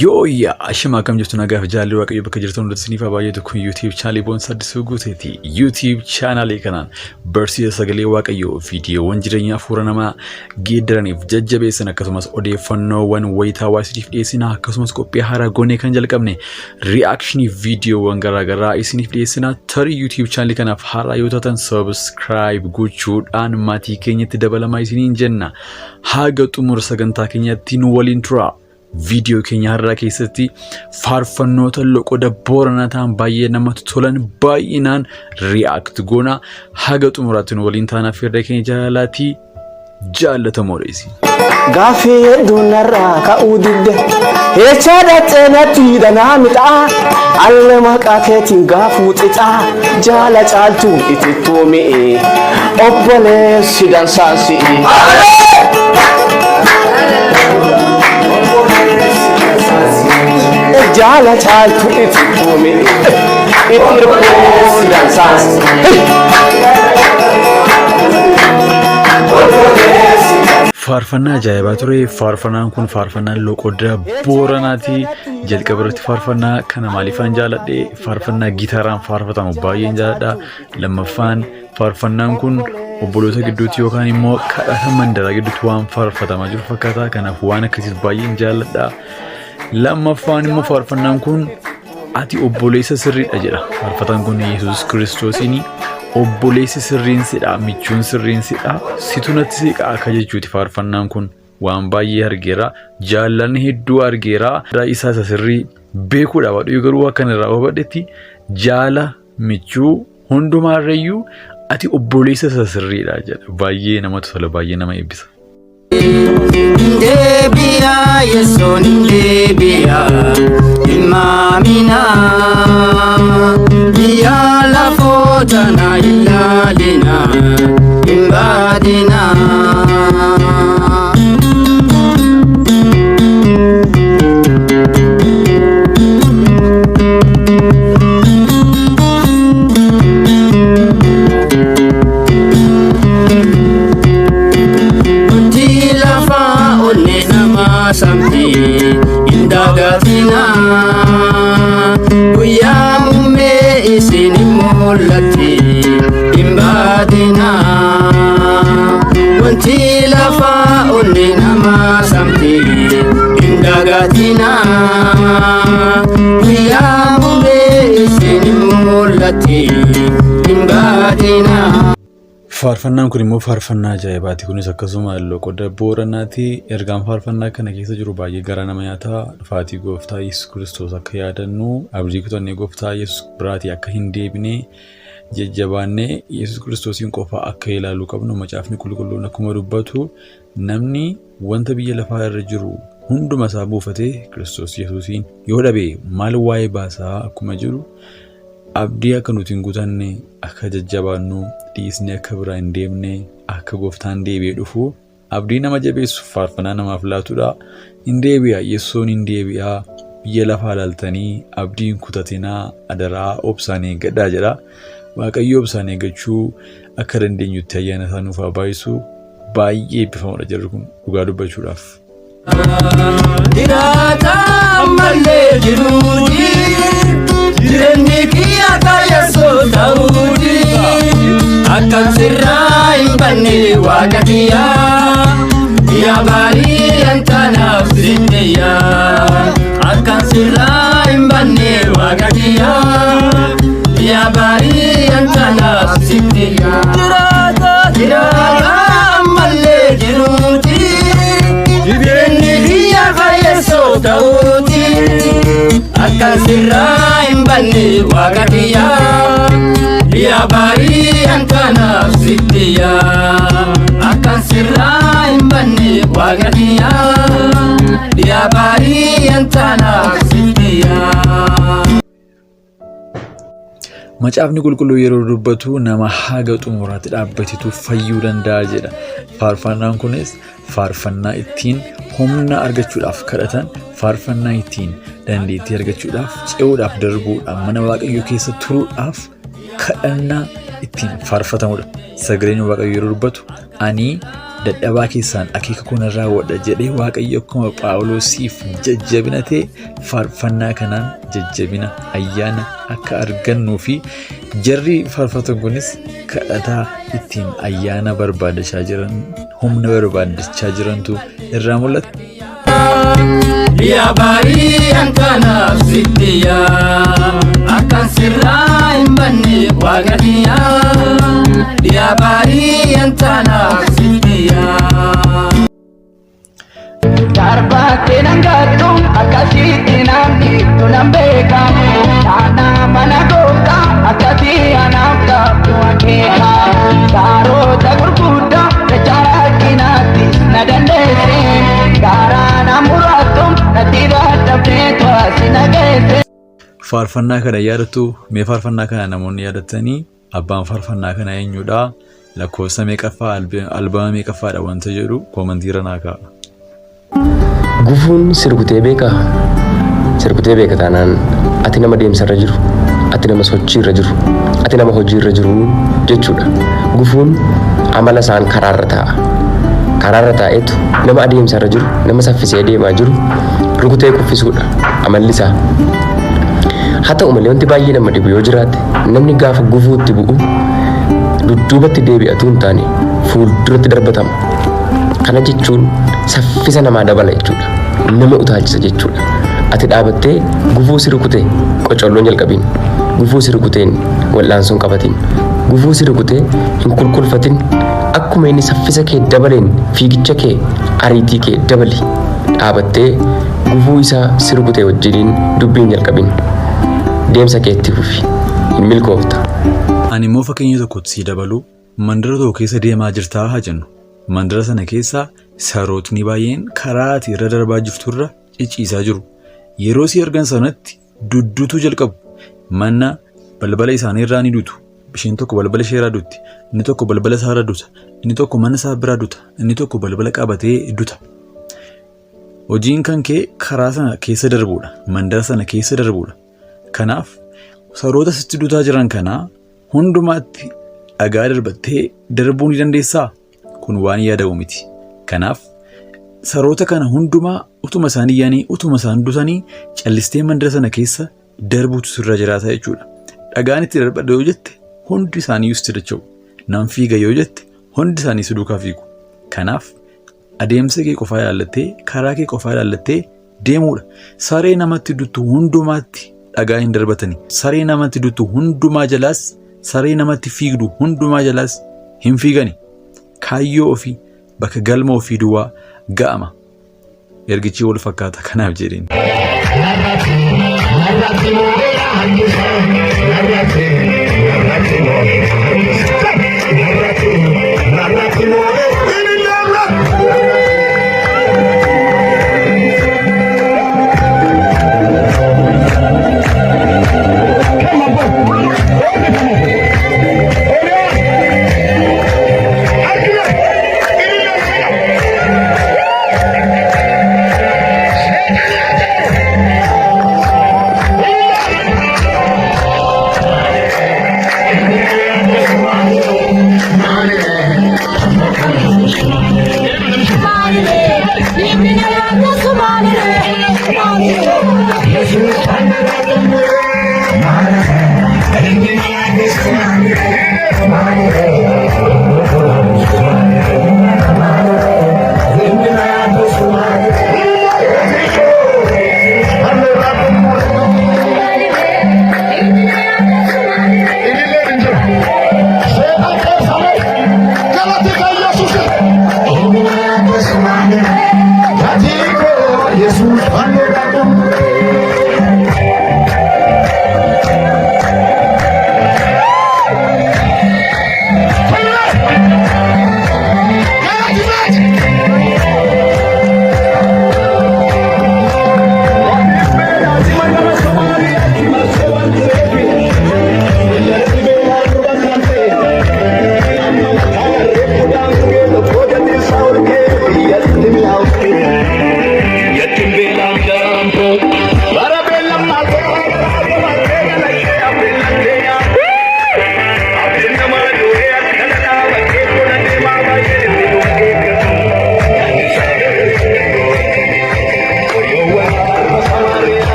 Yooyyaa ashima akkam jirtu nagaaf jaalli waaqayyo bakka jirtan hundatti isiniif haa baay'atu kun YouTube chaanalii Boonsaa Addisuu Guuteeti. YouTube chaanalii kanaan barsiisa sagalee waaqayyoo viidiyoowwan jireenya hafuura namaa geeddaraniif jajjabeessan akkasumas odeeffannoowwan wayitaawaa isiniif dhiyeessina akkasumas qophii haaraa goonee kan jalqabne ri'aakshinii viidiyoowwan garaagaraa isiniif dhiyeessina tarii YouTube chaanalii kanaaf haaraa yoo taatan subscribe gochuudhaan maatii keenyatti dabalamaa isiniin jenna. Haga xumura sagantaa keenyaatti nu waliin tura. Viidiyoo keenya har'aa keessatti faarfannoota loqoda Booranaa ta'an baay'ee namatti tolan baay'inaan react goona. Haga xumuraatti nu waliin taanaa firree keenya jaalalaatii jaallatamoodha isin. Gaaffii hedduun narraa ka'uu didde. Eechaa dhaqxee natti hidhanaa mixaa. Alle maqaa keetiin gaafuu xixaa. Jaala caaltuu itittuu mi'i. Obboleessi dansaan si'i. Jaala caaltuu itittuu mi'i. Obboleessi dansaan si'i. Faarfannaa ajaa'ibaa ture. Faarfannaan kun faarfannaa loqoda Booranaati. Jalqaba irratti faarfannaa kana maaliifaan jaaladhe? Faarfannaa gitaaraan faarfatamu baay'een jaaladha. Lammaffaan faarfannaan kun obboloota gidduutti yookaan immoo kadhata mandaraa gidduutti waan faarfatamaa jiru fakkaata. Kanaaf waan akkasiis baay'een jaaladha. Lammaffaan immoo faarfannaan kun ati obboleessa sirriidha jedha. Faarfataan kun Yesuus Kiristoosiin obboleessi sirriin sidha, michuun sirriin sidha, situ natti siqa akka jechuuti faarfannaan kun. Waan baay'ee argeera, jaallanni hedduu argeera. Isaa isa sirrii beekuudha baadhu garuu akkan irraa hubadhetti jaala michuu hundumaarrayyuu ati obboleessa isa sirriidha jedha. Baay'ee namatti tola, baay'ee nama eebbisa. Deebi'a Yesuun deebi'a ilmaamina biyya lafoo tana ilaalina hin baadina. Wanti lafaa onnee namaa samti hin dagatina. Guyyaa muummee isin hin mul'atti hin baadina. Wanti lafaa onnee namaa samti hin dagatina. Guyyaa muummee isin hin mul'atti hin baadina. Faarfannaan kun immoo faarfannaa ajaa'ibaati. Kunis akkasuma loqoda Booranaati. Ergaan faarfannaa kana keessa jiru baay'ee garaa nama nyaata. Dhufaatii gooftaa Yesuus Kiristoos akka yaadannu, abdii kutannee gooftaa Yesuus biraatii akka hin deebine, jajjabaannee Yesuus Kiristoosiin qofa akka ilaaluu qabnu macaafni qulqulluun akkuma dubbatu namni wanta biyya lafaa irra jiru hunduma isaa buufatee Kiristoos Yesuusiin yoo dhabe maal waa'ee baasaa akkuma jiru abdii akka nuti hin kutanne, akka jajjabaannu, dhiisnee akka biraa hin deemne, akka gooftaan deebi'ee dhufu abdii nama jabeessu faarfannaa namaaf laatudha. Hin deebi'a, Yesuun hin deebi'a. Biyya lafaa ilaaltanii abdii hin kutatinaa, adaraa obsaan eeggadhaa jedha. Waaqayyo obsaan eeggachuu akka dandeenyutti ayyaana isaa nuuf haa baay'isu. Baay'ee eebbifamoodha jarri kun dhugaa dubbachuudhaaf. Jiraata ammallee jiruuti jireenyi kiyya kaayessoo ta'uuti akkam sirraa hin banne waaqa kiyya yaa baarii antanaaf sittiya akkam sirraa hin banne waaqa kiyya yaa baarii antanaaf sittiya jiraata jiraata ammallee jiruuti jireenyi kiyya kaayessoo ta'uuti akka sirraa hin banne waaqa kiyya yaa baarii antanaaf sittiya akka sirraa hin banne waaqa kiyya yaa baarii antanaaf sittiya. Macaafni qulqulluu yeroo dubbatu nama haga xumuraatti dhaabbatetu fayyuu danda'a jedha. Faarfannaan kunis faarfannaa ittiin humna argachuudhaaf kadhatan, faarfannaa ittiin dandeettii argachuudhaaf, ce'uudhaaf, darbuudhaaf, mana Waaqayyoo keessa turuudhaaf kadhannaa ittiin faarfatamudha. Sagaleen Waaqayyoo yeroo dubbatu ani Dadhabaa keessaan akeeka koo nan raawwadha jedhee Waaqayyo akkuma Phaawulosiif jajjabina ta'e, faarfannaa kanaan jajjabina ayyaana akka argannuu fi jarri faarfatan kunis kadhataa ittiin ayyaana barbaadachaa jiran, humna barbaadachaa jirantu irraa mul'ata. Yaa barii kanaaf sittiya, akkan sirraa hin banne waaqa kiyya. Yaa barii kanaaf sittiya. Darbaattee nan gaattu akkasitti namni tunan beekamu. Taanaa mana gooftaa akkasii anaaf qabdu akeeka. Saarota gurguddaa dachaa rakkinaatti na dandeesse. Garaa na muraattu natti dadhabdee to'asi na geesse. Faarfannaa kana yaadattu? Mee faarfannaa kana namoonni yaadattanii, abbaan faarfannaa kana eenyudha? Lakkoofsa meeqaffaa, albama meeqaffaadha wanta jedhu koomantii irra naa kaa'a. Gufuun si rukutee beekaa? Si rukutee beeka taanaan ati nama deemsarra jiru, ati nama sochiirra jiru, ati nama hojiirra jiru jechuudha. Gufuun amala isaan karaarra taa'a. Karaarra taa'eetu nama adeemsarra jiru, nama saffisee deemaa jiru rukutee kuffisuudha amalli isaa. Haa ta'u malee, wanti baay'ee nama dhibu yoo jiraate, namni gaafa gufuutti bu'u dudduubatti deebi'atu hin taane fuulduratti darbatama. Kana jechuun saffisa namaa dabala jechuudha. Nama utaalchisa jechuudha. Ati dhaabattee gufuu si rukute qocolloon jalqabin. Gufuu si rukuteen wal'aansoon qabatin. Gufuu si rukute hin kulkulfatin. Akkuma inni saffisa kee dabaleen fiigicha kee, ariitii kee dabali. Dhaabattee gufuu isaa si rukute wajjiniin dubbiin jalqabin. Deemsa kee itti fufi. Hin milkoofta. Ani immoo fakkeenya tokkotti sii dabalu. Mandara tokko keessa deemaa jirtaa haa jennu. Mandara sana keessa sarootni baay'een karaa ati irra darbaa jirturra cicciisaa jiru. Yeroo si argan sanatti dudduutuu jalqabu. Mana balbala isaanii irraa ni dutu. Isheen tokko balbala ishee irraa dutti. Inni tokko balbala isaa irra duta. Inni tokko mana isaa biraa duta. Inni tokko balbala qabatee duta. Hojiin kan kee karaa sana keessa darbuudha. Mandara sana keessa darbuudha. Kanaaf saroota sitti dutaa jiran kanaa hundumaatti dhagaa darbattee darbuu ni dandeessaa? Kun waan yaadamu miti. Kanaaf saroota kana hundumaa utuma isaan iyyanii, utuma isaan dutanii, callistee mandara sana keessa darbuutu sirra jiraata jechuudha. Dhagaan itti darbadha yoo jette, hundi isaanii sitti dacha'u. Nan fiiga yoo jette, hundi isaanii si duukaa fiigu. Kanaaf adeemsa kee qofaa ilaallattee, karaa kee qofaa ilaallattee deemuudha. Saree namatti duttu hundumaatti dhagaa hin darbatani. Saree namatti duttu hundumaa jalaas, saree namatti fiigdu hundumaa jalaas hin fiigani. Kaayyoo ofii bakka galma ofii duwwaa ga'ama. Ergichi wal fakkaata kanaaf jedheen.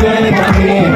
Hojjetame.